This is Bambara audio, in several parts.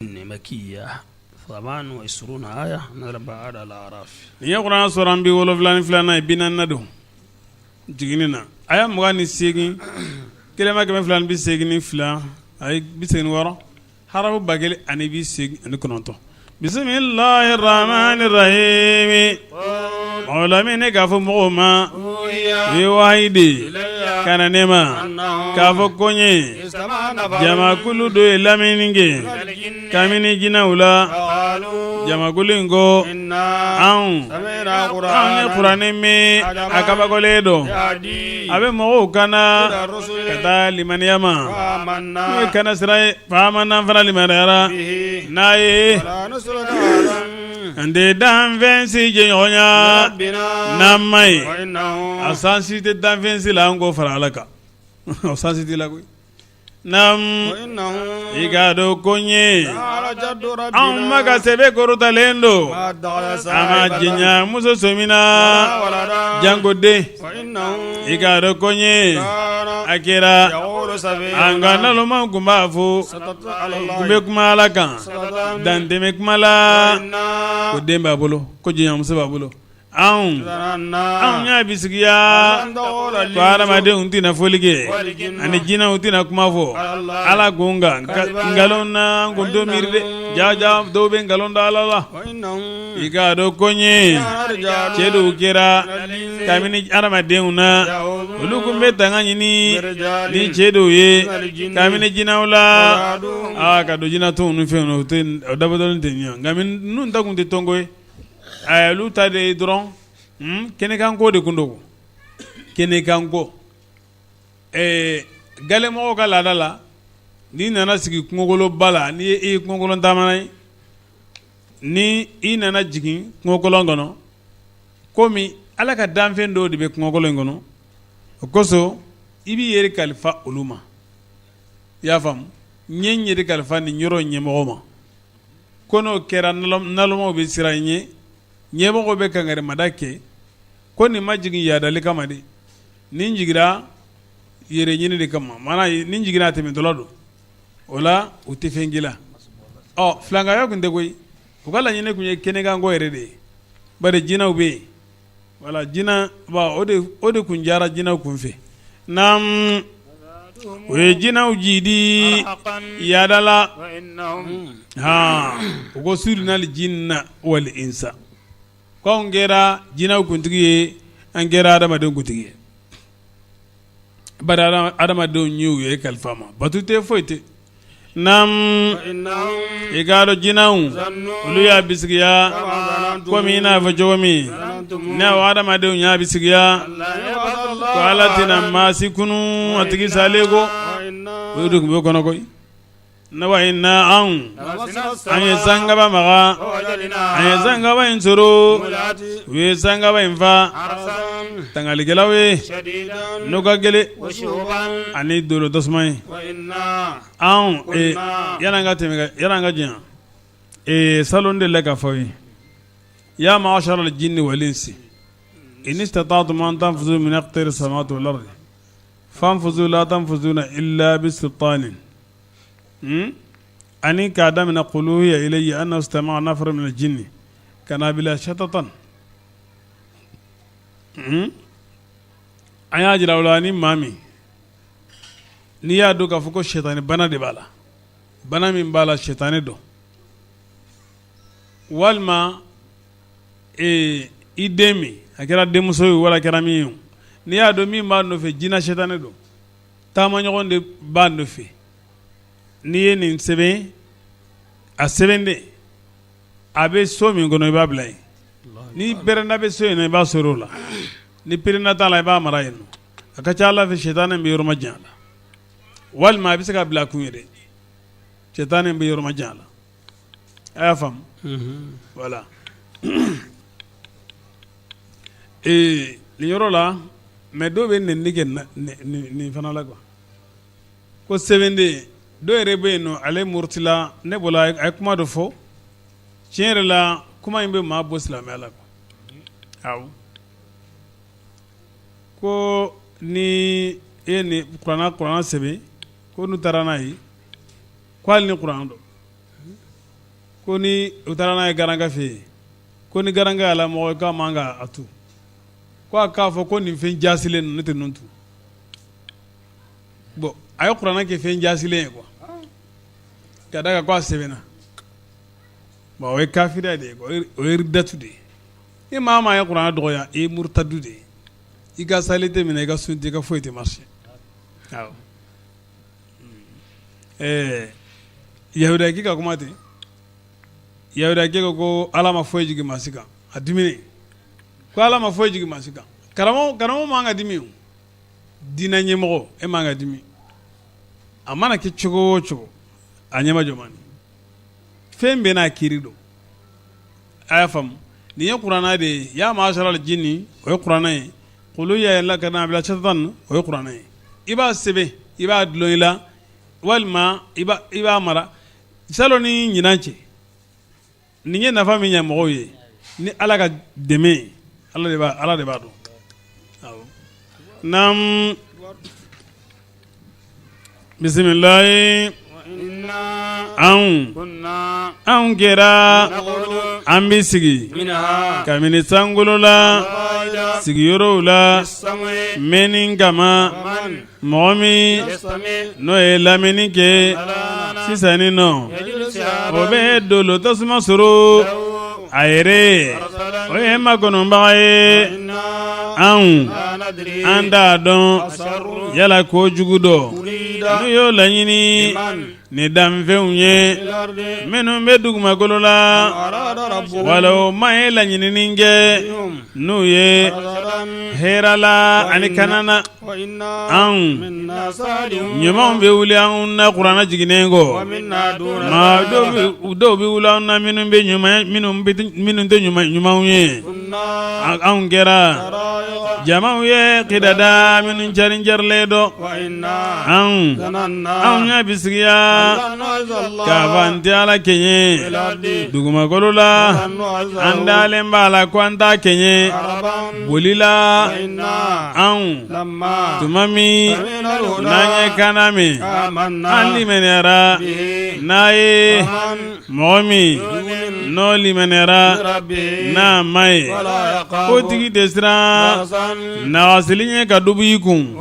Makiya 28 aya nazala ba'da al-a'raf. Nin ye kuranɛ suran 72nan ye, 40nan don jiginni na, aya 28, kelenba 282, ayi 86, harafu 1089. Bisimilahi rahmani rahimi. O lamini k'a fɔ mɔgɔw ma, u ye wahayi de ye ka na ne ma k'a fɔ ko n ye jamakulu dɔ ye lamɛnni kɛ kabini jinɛw la. Jamakulu in ko anw ye kuranɛ mɛn, a kabakolen don, a bɛ mɔgɔw kana ka taa limaniya ma, n'o ye kana sira ye. Fa amanna, an fana limaniyara n'a ye. An tɛ danfɛn si jɛɲɔgɔnya n'an ma ye, a sansi tɛ danfɛn si la an k'o fara Ala kan, o sansi t'i la koyi. Naamu, i k'a dɔn ko n ye anw ma ka sɛbɛ kɔrɔtalen don, a ma jɛɲa muso sɔmina janko den. I k'a dɔn ko n ye a kɛra an ka nalomaw tun b'a fɔ, tun bɛ kuma Ala kan dantɛmɛ kuma la, ko den b'a bolo, ko jɛɲamuso b'a bolo. Anw y'a bisigiya ko hadamadenw tɛna fɔli kɛ ani jinɛw tɛna kuma fɔ Ala kun kan nkalon na, an kun t'o miiri dɛ. Jaa dɔw bɛ nkalon da Ala la. I k'a dɔn ko n ye cɛ dɔw kɛra kabini hadamadenw na, olu tun bɛ tanga ɲini ni cɛ dɔw ye kabini jinɛw la, aa ka don jinɛ tɔnw ni fɛnw na, o dabɔdɔn tɛ ɲɛ, nka ninnu ta tun tɛ tɔnko ye, olu ta de ye dɔrɔn kɛnɛkanko de tun don, kɛnɛkanko. Ɛɛ galemɔgɔw ka laada la, n'i nana sigi kungokoloba la, n'i ye kungokolon taamana ye, ni i nana jigin kungokolon kɔnɔ, komi Ala ka danfɛn dɔw de bɛ kungokolon in kɔnɔ, o kosɔn i b'i yɛrɛ kalifa olu ma. I y'a faamu? N ye n yɛrɛ kalifa nin yɔrɔ in ɲɛmɔgɔ ma. Ko n'o kɛra, nalomaw bɛ siran i ɲɛ, ɲɛmɔgɔ bɛ kangarimada kɛ ko nin ma jigin yaadali kama de, nin jiginra yɛrɛ ɲini de kama, maana nin jiginna a tɛmɛtɔla don. O la u tɛ fɛn k'i la. Ɔ filankaya tun tɛ koyi, u ka laɲini tun ye kɛnɛkanko yɛrɛ de ye, bari jinɛw bɛ yen, wala jinɛ, o de tun diyara jinɛw kun fɛ. Naamu, u ye jinɛw jidi yaada la, hɔn, u ko surinali jinna wal insa, k'anw kɛra jinɛw kuntigi ye, an kɛra adamadenw kuntigi ye. Bari adamadenw y'u yɛrɛ kalifa ma, bato tɛ, foyi tɛ. Naamu, i k'a dɔn jinɛw olu y'a bisigiya komi i n'a fɔ cogo min ne adamadenw y'a bisigiya ko Ala tɛna maa si kunun a tigi salen kɔ. O de tun b'o kɔnɔ koyi. Ne wa inna, anw an ye sankaba maga, an ye sankaba in sɔrɔ, u ye sankaba in fa tangalikɛlaw ye n'o ka gɛlɛn ani dolo tasuma ye. Anw yan'an ka tɛmɛ, yan'an ka janya, salon delila k'a fɔ ye ya ma'ashara al-jinni wal insi in istata'tum an tanfuzu min aqtari samawati wal ardi fanfuzu la tanfuzuna illa bi sultanin. Ani k'a daminɛ qul uhiya ilayya annahu istama'a nafarun minal jinni ka n'a bila shatatan. An y'a jira o la ni maa min n'i y'a dɔn k'a fɔ ko sɛtanɛ bana de b'a la, bana min b'a la sɛtanɛ don, walima i den min a kɛra denmuso ye wala a kɛra min ye, n'i y'a dɔn min b'a nɔfɛ jinɛ sɛtanɛ don, taamaɲɔgɔn de b'a nɔfɛ, n'i ye nin sɛbɛn, a sɛbɛnden a bɛ so min kɔnɔ, i b'a bila yen. Ni pɛrɛnda bɛ so in na, i b'a sɔrɔ o la. Ni pɛrɛnda t'a la, i b'a mara yen nɔ. A ka ca Ala fɛ, sitanɛ bɛ yɔrɔ majanya a la, walima a bɛ se ka bila a kun yɛrɛ, sitanɛ bɛ yɔrɔ majanya a la. A y'a faamu? Voilà. Ee nin yɔrɔ la, mais dɔw bɛ nɛni kɛ nin fana la quoi, ko sɛbɛnden dɔw yɛrɛ bɛ yen nɔ, ale murutila. Ne bolo, a ye kuma dɔ fɔ, tiɲɛ yɛrɛ la, kuma in bɛ maa bɔ silamɛya la quoi. Awɔ, ko ni e ye nin kuranɛ sɛbɛn, ko n'u taara n'a ye, ko hali ni kuranɛ don. Ko ni u taara n'a ye garanka fɛ yen, ko ni garanka y'a la mɔgɔ k'a man kan a tu, ko a k'a fɔ ko nin fɛn jasilen ninnu, ne tɛ ninnu tu. Bon, a ye kuranɛ kɛ fɛn jasilen ye quoi, ka d'a kan ko a sɛbɛnna. Bon, o ye kafiriya de ye, o ye ridatu de ye. Ni maa maa ye kuranɛ dɔgɔya, i ye murutadu de ye. I ka sali tɛ minɛ, i ka sun tɛ, i ka foyi tɛ marcher. Awɔ, ɛɛ yahudakɛ ka kuma ten, yahudakɛ ko ko Ala ma foyi jigin maa si kan. A diminen ko Ala ma foyi jigin maa si kan. Karamɔgɔ, karamɔgɔ man ka dimi o. Diinɛ ɲɛmɔgɔ, e man ka dimi. A mana kɛ cogo o cogo, a ɲɛmajɔ man di. Fɛn bɛɛ n'a kiiri don. A y'a faamu, nin ye kuranɛ de ye. Ya ma'ashara al-jinni, o ye kuranɛ ye. Qul ya la ka n'a bila satan, o ye kuranɛ ye. I b'a sɛbɛn, i b'a dulon i la, walima i b'a mara. Salon ni ɲinan cɛ, nin ye nafa min ɲɛ mɔgɔw ye ni Ala ka dɛmɛ ye, Ala de b'a Ala de b'a dɔn. Awɔ, naam, bisimilayi. Anw anw kɛra an bɛ sigi kabini sankolo la sigiyɔrɔw la mɛnni kama. Mɔgɔ min n'o ye lamɛnni kɛ sisan nin nɔ, o bɛ dolo tasuma sɔrɔ a yɛrɛ, o ye makɔnɔbaga ye. Anw an t'a dɔn yala ko jugu dɔ n'u y'o laɲini ni danfɛnw ye minnu bɛ dugumakolo la, wala o ma ye laɲinini kɛ n'u ye hɛrɛ la ani kana na. Anw ɲumanw bɛ wuli anw na kuranɛ jiginnen kɔ, maa dɔw bɛ wuli anw na minnu bɛ minnu tɛ ɲumanw ye. Anw kɛra jamaw ye qidada, minnu carin carilen don. Anw anw y'a bisigiya k'a fɔ an tɛ Ala kɛɲɛ dugumakolo la, an dalen b'a la ko an t'a kɛɲɛ boli la. Anw tuma min n'an ye kana mɛn, an limaniyara n'a ye. Mɔgɔ min n'o limaniyara n'a ma ye, o tigi tɛ siran nagasili ɲɛ ka dɔ b'i kun,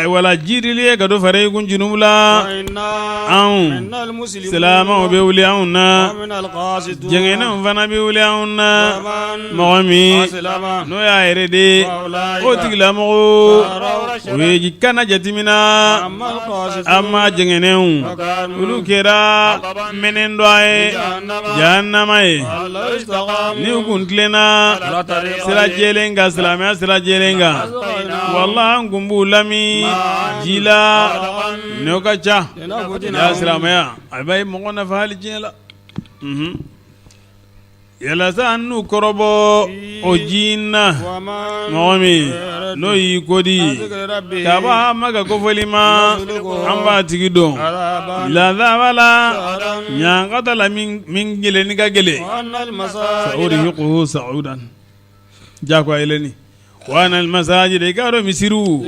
wala jiidili ye ka dɔ fara i kun junubu la. Anw silamɛw bɛ wuli anw na, jɛngɛnenw fana bɛ wuli anw na. Mɔgɔ min n'o y'a yɛrɛ de, o tigilamɔgɔ o ye kana jateminɛ. Amma jɛngɛnenw, olu kɛra mɛnɛn dɔ ye jahanama ye. Ni u kun tilenna sira jɛlen kan, silamɛya sira jɛlen kan, wala an kun b'u lamin ji la n'o ka ca. Ya silamɛya, a bɛ mɔgɔ nafa hali diɲɛ la. Yalasa an n'u kɔrɔbɔ o ji in na. Mɔgɔ min n'o y'i kodi ka bɔ a ma ka kofɔli ma, an b'a tigi don lazaba la, ɲankata la min gɛlɛnni ka gɛlɛn. Sa'urihiquhu sa'udan, jagoya yɛlɛnni. Wa anal masajida, i k'a dɔn misiriw,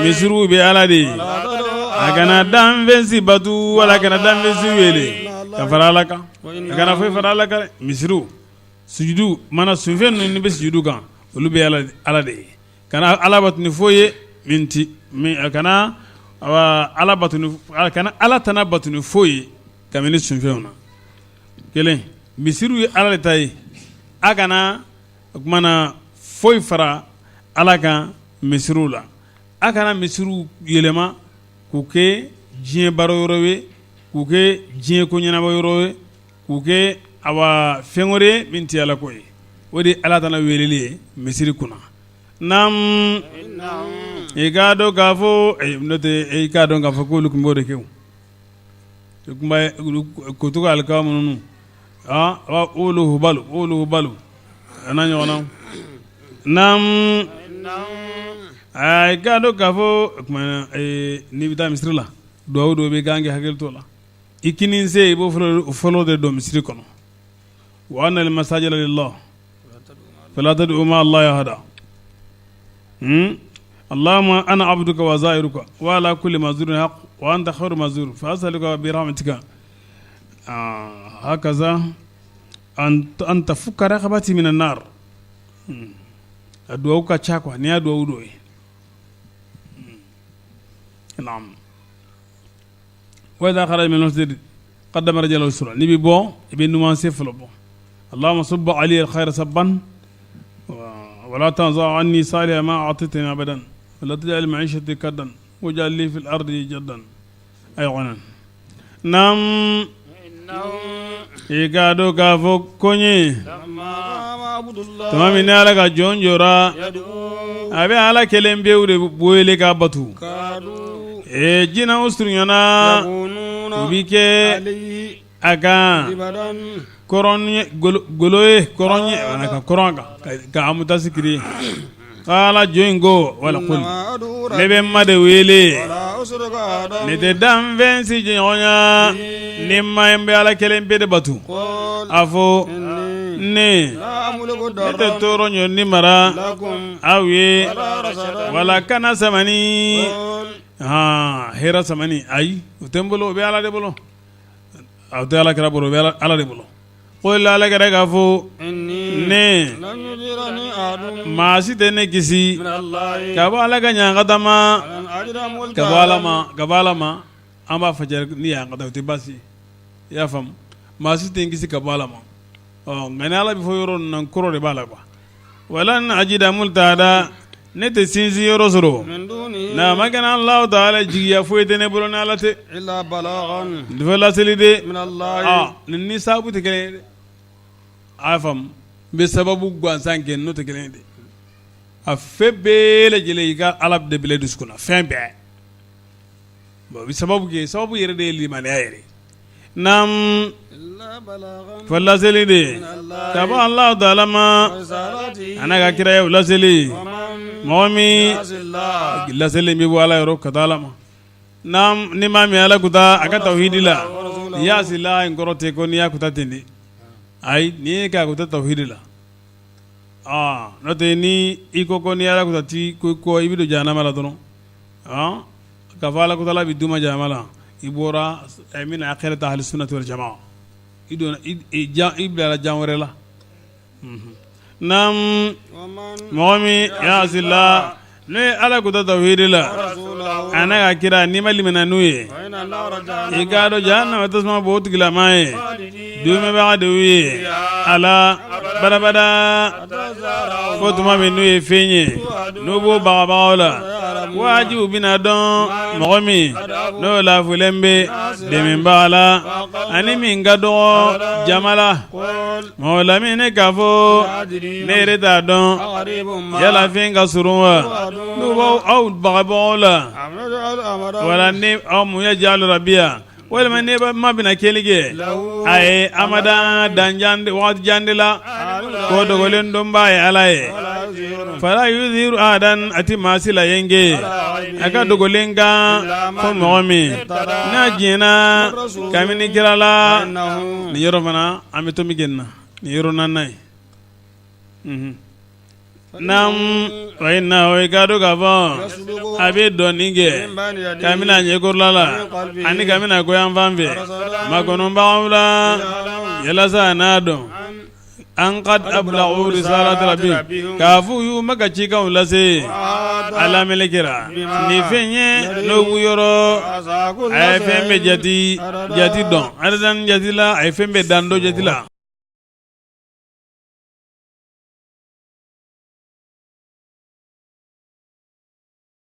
misiriw bɛ Ala de ye. A kana danfɛn si batu, wala a kana danfɛn si wele ka fara Ala kan. A kana foyi fara Ala kan dɛ. Misiriw sujudu mana sunfɛn ninnu bɛ sujudu kan, olu bɛ Ala de ye. Kana Ala batu ni foyi ye min ti min, a kana Ala batu, a kana Ala tana batu ni foyi ye kabini sunfɛnw na. Kelen, misiriw ye Ala de ta ye. A kana o tuma na foyi fara Ala kan misiriw la. A kana misiriw yɛlɛma k'u kɛ diɲɛ baro yɔrɔ ye, k'u kɛ diɲɛ ko ɲɛnabɔ yɔrɔ ye, k'u kɛ awa fɛn wɛrɛ ye min tɛ Ala ko ye. O de ye Ala tana weleli ye misiri kunna. Naam, i k'a dɔn k'a fɔ, n'o tɛ i k'a dɔn k'a fɔ k'olu tun b'o de kɛ. O tun b'a alikaw minnu olu hubal, olu hubal a n'a ɲɔgɔnnaw. Naam, i k'a dɔn k'a fɔ o tuma n'i bɛ taa misiri la, dugawu dɔ bɛ kan k'i hakili t'o la. I kinin sen, i b'o fɔlɔ de don misiri kɔnɔ. Wa anal masajida lillah fala tad'u ma'a allahi ahada. Allahumma ana abduka wa za'iruka wa ala kulli mazurun haqq wa anta khairu mazur fa as'aluka bi rahmatika. hakaza an tafukka rakabati mina nar a dugawu ka ca quoi n'i y'a dugawu dɔ ye naam wa idha kharaja min al-masjid qaddama rijlahu al-yusra n'i bɛ bɔ i bɛ numansen fɔlɔ bɔ allahumma subba alayya al-khayra sabban wala tanza anni saliha ma a'taytani abadan wala taj'al ma'ishati kaddan waj'al li fil ardi jaddan ay ghanan naam i k'a dɔn k'a fɔ ko n ye tuma min ni ala ka jɔn jɔra a bɛ ala kelen pewu de wele k'a batu ee jinɛw surunyana u bɛ kɛ a kan kɔrɔn golo ye kɔrɔn ye ka kɔrɔn kan ka amutasi kiri kala jɔn in ko wala kuli ne bɛ ma de wele ne tɛ danfɛn si jɛɲɔgɔnya ni ma n bɛ ala kelen pe de batu a fɔ ne ne tɛ tɔɔrɔ ɲɔni mara aw ye wala kana samani hɛrɛ samani ayi o tɛ n bolo o bɛ ala de bolo a tɛ ala kira bolo o bɛ ala de bolo ko ala kira k'a fɔ ne maa si tɛ ne kisi ka bɔ ala ka ɲangata ma ka bɔ ala ma ka bɔ ala ma an b'a fɔ ni ɲangata o tɛ baasi i y'a faamu maa si tɛ n kisi ka bɔ ala ma ɔ nka ni ala bɛ fɔ yɔrɔ ninnu na kɔrɔ de b'a la quoi walan ajida multahada ne tɛ sinsin yɔrɔ sɔrɔ n'a ma kɛ Alahu taala jigiya foyi tɛ ne bolo ni ala tɛ fo laseli de nin ni sababu tɛ kelen ye dɛ a y'a faamu n bɛ sababu gansan kɛ n'o tɛ kelen ye dɛ a fɛn bɛɛ lajɛlen i ka ala de bila i dusukun na fɛn bɛɛ bon i bɛ sababu kɛ sababu yɛrɛ de ye limaniya yɛrɛ naam fo laseli de ka bɔ Alahu taala ma a n'a ka kiraya laseli mɔgɔ min laseli bɛ bɔ ala yɔrɔ ka taa ala ma naam ni maa min ala kuta a ka tawhidi la yasila in kɔrɔ tɛ ko n'i y'a kuta ten de ayi n'i ye k'a kuta tawhidi la n'o tɛ ni i ko ko n'i ala kuta ti ko i bɛ don jahanama la dɔrɔn k'a fɔ ala kutala bɛ d'u ma jahanama la i bɔra min aqidati ahli sunnati wal jamaa i donna i bilala jan wɛrɛ la naam mɔgɔ min yasila n'o ye ala kuta tawhidi la a n'a ka kira n'i ma limaniya n'u ye i k'a dɔn jahanama tasuma b'o tigilama ye duumɛbaga de y'u ye a la badabada fo tuma min n'u ye fɛn ye n'u b'o bagabaga o la wajibu bɛna dɔn mɔgɔ min n'o lafulen bɛ dɛmɛbaga la ani min ka dɔgɔ jama la mɔgɔ lamini k'a fɔ ne yɛrɛ t'a dɔn yala fɛn ka surun wa n'u b'aw aw bagabaga o la wala ni aw mun ye jalo rabiya walima ne ma bɛna kɛli kɛ a ye amada danjan waati jan de la ko dogolen dɔnbaa ye ala ye fala yuziru ahadan a tɛ maa si la yenge a ka dogolen kan fo mɔgɔ min n'a diɲɛna kabini kira la nin yɔrɔ fana an bɛ to min kɛ nin na nin yɔrɔ naaninan ye Naam wa innahu i k'a dɔn k'a fɔ a bɛ dɔnni kɛ kabini a ɲɛkɔrɔla la ani kabini a kɔyanfan fɛ makɔnɔbagaw la yalasa a n'a dɔn an qad ablagu risalati rabbi k'a fɔ u y'u ma ka cikanw lase ala melekera ni fɛn ye n'o b'u yɔrɔ a ye fɛn bɛɛ jate dɔn jate la a ye fɛn bɛɛ dan dɔn jate la.